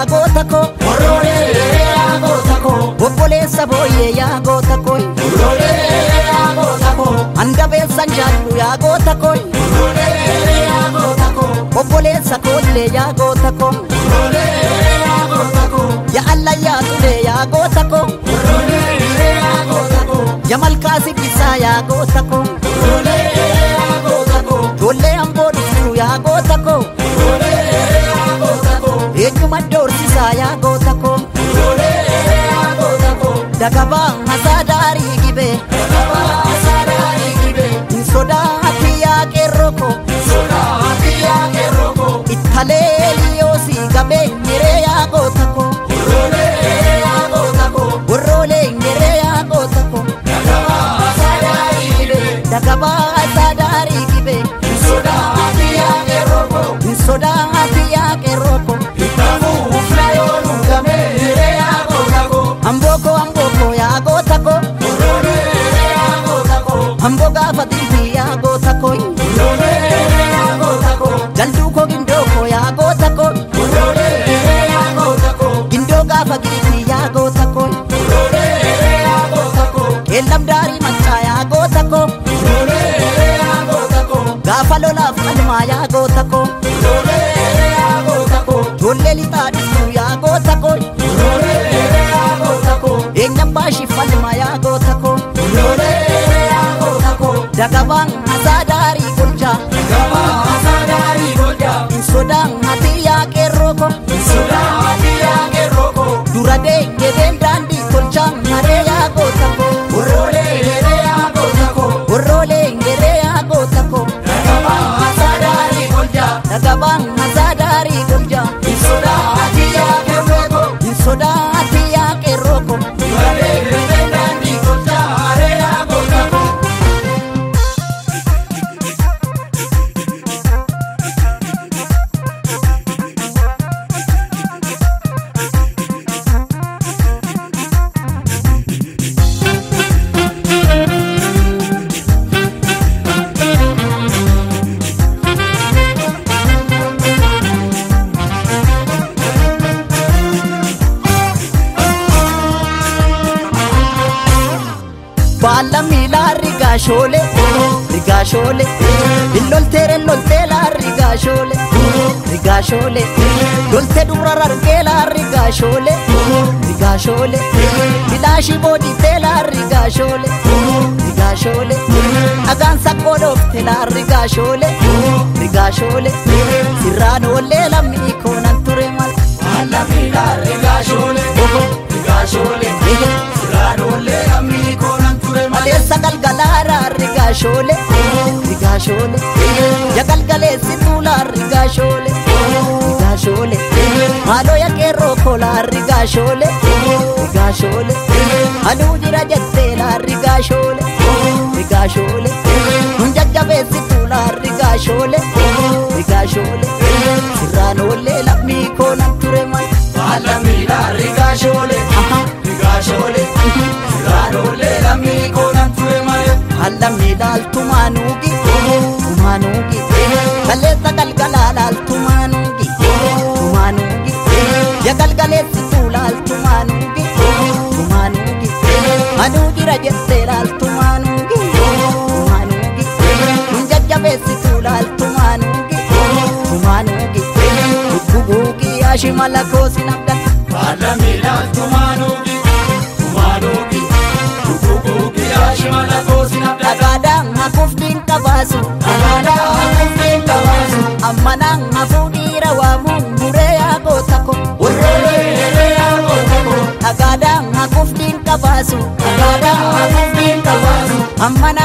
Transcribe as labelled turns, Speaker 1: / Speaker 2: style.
Speaker 1: yaa goota koo.
Speaker 2: Warrolee yaa goota koo.
Speaker 1: Obboleessa booyyee yaa goota koo.
Speaker 2: Warrolee yaa goota koo.
Speaker 1: Hangabeessan jaallu yaa goota koo.
Speaker 2: Warrolee yaa goota koo.
Speaker 1: Obboleessa koollee yaa goota koo.
Speaker 2: Warrolee yaa goota koo.
Speaker 1: Yaa allayyaa tulee yaa goota koo.
Speaker 2: Warrolee yaa goota koo.
Speaker 1: Yaa malkaa sibisaa yaa goota koo.
Speaker 2: Warrolee yaa goota koo.
Speaker 1: Ijoollee amboo dhuftuu yaa goota koo.
Speaker 2: Warrolee yaa goota koo.
Speaker 1: Eenyuma doorsisaa yaa goota koo.
Speaker 2: Warrolee yaa goota koo.
Speaker 1: Dagabaa masaa daarii gibee.
Speaker 2: Dagabaa masaa daarii gibee.
Speaker 1: Hin sodaati yaa qeerroo koo.
Speaker 2: Sodaati yaa qeerroo koo.
Speaker 1: Ittalee liyoosii gabee ngeree yaa goota koo.
Speaker 2: Warrolee yaa goota koo.
Speaker 1: Warroolee ngeree yaa goota koo.
Speaker 2: Dagabaa masaa daarii gibee.
Speaker 1: Dagabaa masaa daarii gibee.
Speaker 2: Sodaati yaa qeerroo koo.
Speaker 1: Hin sodaati yaa qeerroo koo.
Speaker 2: Itti fuufna yoo nuugamee ngeree yaa goota koo.
Speaker 1: Ambooko ambooko yaa goota koo.
Speaker 2: Warrolee yaa goota koo.
Speaker 1: Amboo gaafa dilbii yaa goota koo.
Speaker 2: Warrolee yaa goota koo.
Speaker 1: Jalduu koo gindoo koo yaa goota koo.
Speaker 2: Warrolee yaa goota koo.
Speaker 1: Gindoo gaafa giitii yaa goota koo.
Speaker 2: Warrolee yaa goota koo.
Speaker 1: Qeellam daarii maccaa yaa goota koo.
Speaker 2: Warrolee yaa goota koo.
Speaker 1: Gaafa lolaaf qalmaa yaa goota koo.
Speaker 2: Warrolee yaa goota koo.
Speaker 1: Ijoollee lixaa dhuftuu yaa goota koo.
Speaker 2: Warrolee yaa goota koo.
Speaker 1: Eenyam baashiif falmaa yaa goota koo.
Speaker 2: Warrolee yaa goota koo.
Speaker 1: Dagabaan masaa daarii golchaa.
Speaker 2: Dagabaa masaa daarii golchaa.
Speaker 1: Hin sodaan ati yaa qeerroo koo.
Speaker 2: Sodaati yaa qeerroo koo.
Speaker 1: Dura deegebeen daandii tolchaa maree yaa goota koo.
Speaker 2: Warrolee yaa goota koo.
Speaker 1: Warroolee ngeree yaa goota koo.
Speaker 2: Dagabaa masaa daarii golchaa.
Speaker 1: Dagabaan masaa daarii golchaa.
Speaker 2: Sodaati yaa qeerroo koo.
Speaker 1: Hin sodaati yaa qeerroo koo.
Speaker 2: Dura deegebeen daandii tolchaa maree yaa goota koo.
Speaker 1: Baala miilaa rigaashoolee rigaashoolee illolteere lolteelaa rigaashoolee rigaashoolee loltee dubra rargeelaa rigaashoolee rigaashoolee bilaashii booditeelaa rigaashoolee rigaashoolee dhagaan saqqoo dhoofteelaa rigaashoolee rigaashoolee sirraan oollee lammii koonan ture mal.
Speaker 2: Baala miilaa rigaashoolee rigaashoolee sirraan oollee lammii koonan ture malee.
Speaker 1: Maleessa galgalaaraa rigaashoolee rigaashoolee ya galgaleessi tuulaa rigaashoolee rigaashoolee maaloo ya qeerroo koolaa rigaashoolee rigaashoolee anuu jira jetteelaa rigaashoolee rigaashoolee nun jajjabeessi tuulaa rigaashoolee rigaashoolee sirraan oollee lammii koonan ture mal.
Speaker 2: Baala miilaa rigaashoolee rigaashoolee sirraan oollee lammii koonan ture malee.
Speaker 1: Allamni laaltumaanuugi tumaanuugi kaleessa galgalaa laaltumaanuugi tumaanuugi ya galgaleessituu laaltumaanuugi tumaanuugi anuu jira jettee laaltumaanuugi tumaanuugi nun jajjabeessituu laaltumaanuugi tumaanuugi gugguugi yaashimala koosin abdata.
Speaker 2: Baala miilaa tumaanuugi tumaanuugi gugguugi yaashimala koosin abdata.
Speaker 1: Dhagaadhaan hafuuf diinqa baasu.
Speaker 2: Dhagaadhaan hafuuf diinqa baasu.
Speaker 1: Ammanaan hafuu dhiira waamuun muree yaa goota koo.
Speaker 2: Warrolee yaa goota koo.
Speaker 1: Dhagaadhaan hafuuf diinqa baasu.
Speaker 2: Dhagaadhaan hafuuf diinqa baasu.
Speaker 1: Ammanaan